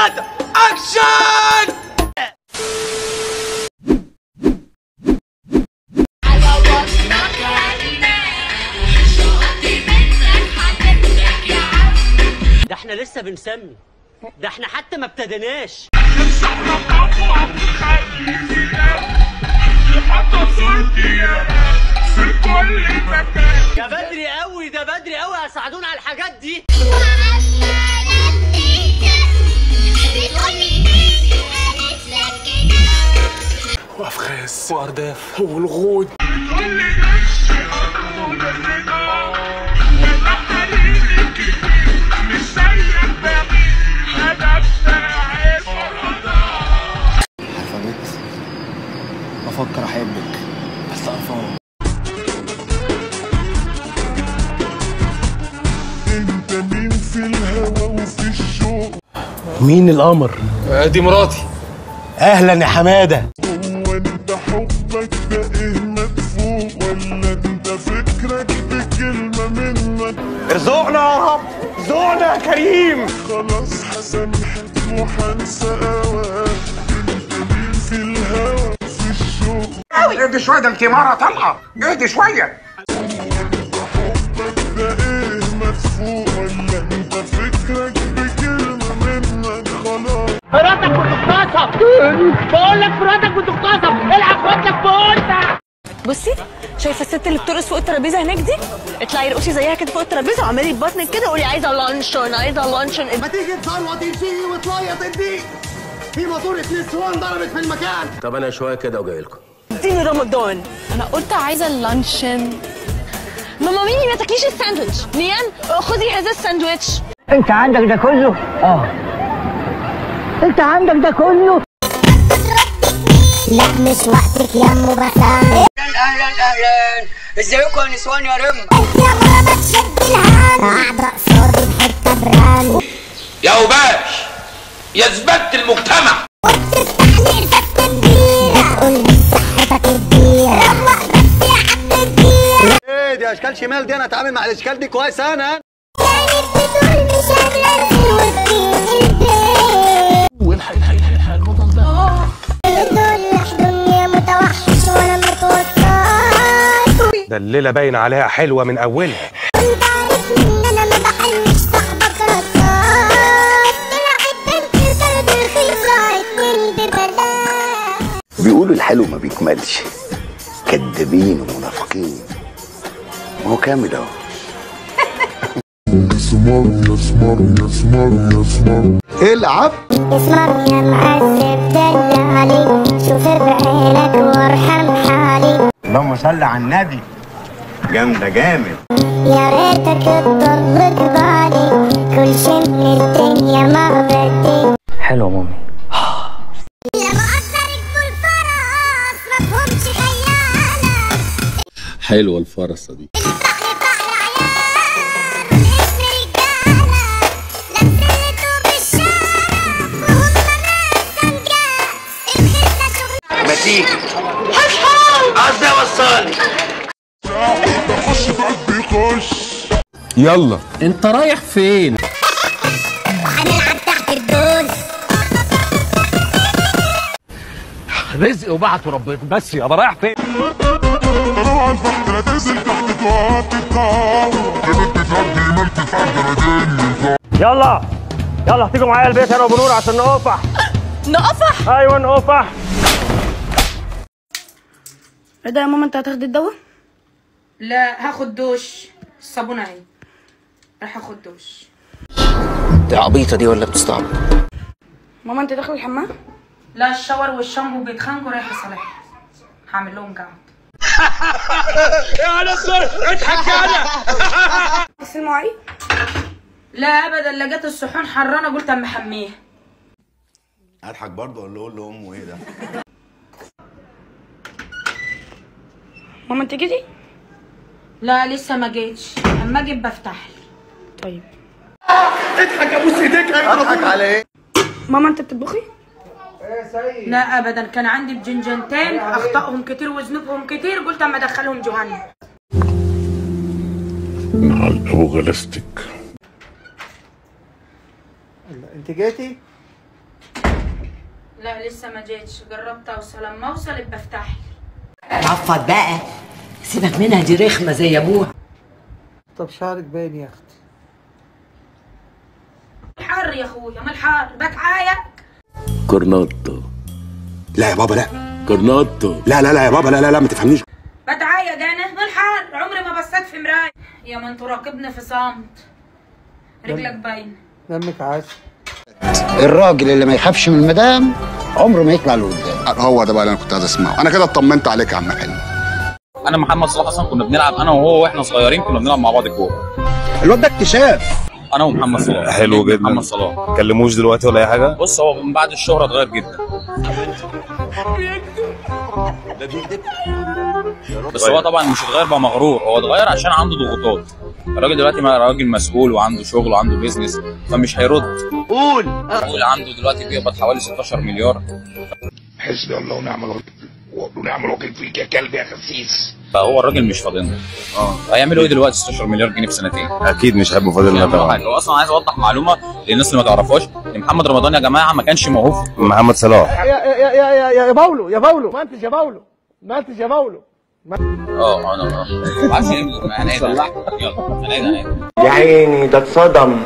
3 اكشن. ده احنا لسه بنسمي، ده احنا حتى ما ابتديناش. ده بدري قوي، ده بدري قوي، هيساعدونا على الحاجات دي. وافخاذ وارداف والغود. عارفة بنت بفكر احبك بس قرفان. انت مين في الهوى وفي الشوق؟ مين القمر؟ دي مراتي. اهلا يا حمادة. هو انت حبك ده ايه مدفوق ولا انت فكرك بكلمه منك؟ ارزقنا يا رب، ارزقنا يا كريم. خلاص هسامحك وهنسى هواك. انت مين في الهوى في الشوق؟ اهدي شوية، ده انت مرة طلقه، اهدي شوية. حبك ده ايه مدفوق ولا انت فكرك بكلمه منك؟ خلاص مراتك بتغتصب، بقول لك مراتك بتغتصب، العب خد لك بقولها. بصي، شايفه الست اللي بترقص فوق الترابيزة هناك دي؟ اطلعي ارقصي زيها كده فوق الترابيزة واعملي ببطنك كده وقولي عايزه لانشون، عايزه لانشون. ما تيجي تصوت فيه وتليط الديك في ماسوره نسوان ضربت في المكان. طب انا شوية كده وجاي لكم. اديني رمضان. انا قلت عايزه اللانشون. ماما ميمي ما تاكليش الساندوتش. نيان خدي هذا الساندوتش. انت عندك ده كله؟ اه انت عندك ده كله؟ لا مش وقتك يا ام بسام. اهلا اهلا، ازيكم يا نسوان يا رم؟ انت يا مرة ما تشد الهان، قاعدة قصادي بحته brand. يا وباش يا زبالة المجتمع. وبتفتح لي ازازة البيرة، تقول صحتك البيرة، روق بس يا عم البيرة. ايه دي اشكال شمال دي؟ انا اتعامل مع الاشكال دي كويس انا. يعني بتقول مش قادرة انزل وتضيق البيت. والحق الحق الحق البطل ده. ده الليلة باين عليها حلوة من اولها. انت عارفني ان انا ما بحلش صاحبك رصاص، طلعت بنت طرد رخيصة اتنين ببلاش. بيقولوا الحلو ما بيكملش، كدابين ومنافقين. ما هو كامل اهو. اسمر يا اسمر يا اسمر يا اسمر العب. اسمر يا معذب دل عليك، شوف بعينك وارحم حالي. اللهم صل على النبي. جامدة جامد. يا ريتك تضل بالي، كل شي من الدنيا ما بدي. حلو مامي. لا بقدرك بالفرس مفهومش خيالك. حلوة الفرصة دي. البحر بحر عيال والاسم رجاله، لابسين بالشارع وهم ناس سمجات. الخلة شغل. ما تيجي قصدي اوصلك. بخش بقلبي خش. يلا انت رايح فين؟ هنلعب تحت الدوز. رزق وبعته ربنا بس يابا. رايح فين؟ يلا يلا هتيجوا معايا البيت انا وابو نور عشان نقفح. نقفح؟ ايوه نقفح. ايه ده يا ماما، انت هتاخدي الدواء؟ لا هاخد دوش، الصابونه اهي، راح اخد دوش. انت عبيطه دي ولا بتستعبط؟ ماما انت داخله الحمام؟ لا الشاور والشامبو بيتخانقوا، رايحة صالح هعمل لهم جعد. يا نصر اضحك يا انا. غسل مواعين؟ لا ابدا، لا جت الصحون حرانه قلت اما احميها. اضحك برضه ولا اقول لامه ايه ده؟ ماما انت جيتي؟ لا لسه ما جيتش، اما اجي بفتح لي. طيب اضحك ابوس ايديك. اضحك على ايه؟ ماما انت بتطبخي؟ لا ابدا، كان عندي بجنجنتين اخطائهم كتير وذنوبهم كتير، قلت اما ادخلهم جهنم. نعال ابو غلاستك. انت جيتي؟ لا لسه ما جيتش، جربت اوصل، اما اوصل ابقى افتحي. عفض بقى، سيبك منها دي رخمة زي ابوها. طب شعرك باين يا اختي. الحر يا اخويا، ما الحر بتعايق. كورناتو. لا يا بابا لا. كورناتو. لا لا لا يا بابا لا لا لا ما تفهمنيش. بتعايق انا، ما الحر عمري ما بصيت في مراية. يا ما انتوا راكبني في صمت، رجلك باينة. دمك عسل. الراجل اللي ما يخافش من المدام عمره ما يطلع لقدام. هو ده بقى اللي انا كنت عايز اسمعه. انا كده اطمنت عليك يا عم حلمي. انا محمد صلاح اصلا كنا بنلعب انا وهو واحنا صغيرين، كنا بنلعب مع بعض كورة. الواد ده اكتشاف. انا ومحمد صلاح. حلو جدا محمد صلاح. كلموش دلوقتي ولا اي حاجة؟ بص هو من بعد الشهرة اتغير جدا. ده بيكذب. بس هو طبعا مش اتغير بقى مغرور، هو اتغير عشان عنده ضغوطات. الراجل دلوقتي ما راجل مسؤول وعنده شغل وعنده business، فمش هيرد. قول عنده دلوقتي بيقبض حوالي 16 مليار. حسبي الله ونعم الوكيل ونعم الوكيل فيك يا كلب يا خسيس. فهو الراجل مش فاضلنا. هيعملوا ايه دلوقتي 16 مليار جنيه في سنتين؟ اكيد مش هيبقوا فاضلنا طبعا. هو اصلا عايز اوضح معلومة للناس اللي ما تعرفهاش، ان محمد رمضان يا جماعة ما كانش موهوب. محمد صلاح. يا يا يا يا يا باولو، يا باولو ما انتش، يا باولو ما انتش، يا باولو. انا ما اعرفش ايه. انا ايه ده؟ يلا انا ايه ده؟ انا ايه؟ يا عيني ده اتصدم.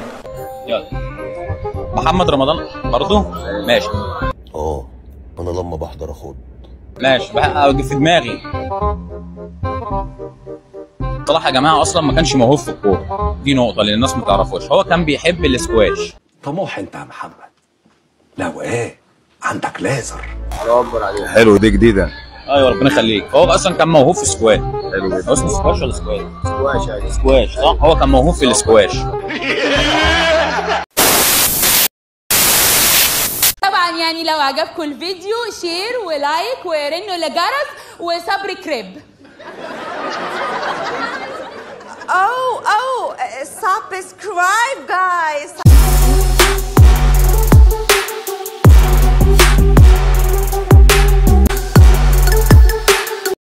يلا محمد رمضان برضه ماشي. انا لما بحضر اخد ماشي بقى في دماغي. صلاح يا جماعة اصلا ما كانش موهوب في الكورة، دي نقطة لان الناس ما تعرفهاش. هو كان بيحب الاسكواش. طموح انت يا محمد. لا وايه عندك ليزر. الله اكبر عليك. حلو دي جديدة. ايوه ربنا يخليك. هو اصلا كان موهوب في السكواش. حلو جدا. هو اسمه سكواش ولا سكواش؟ سكواش. ايوه سكواش صح. هو كان موهوب في السكواش. طبعا يعني لو عجبكم الفيديو share و like ورنوا الجرس وسبركريب. Oh, subscribe guys.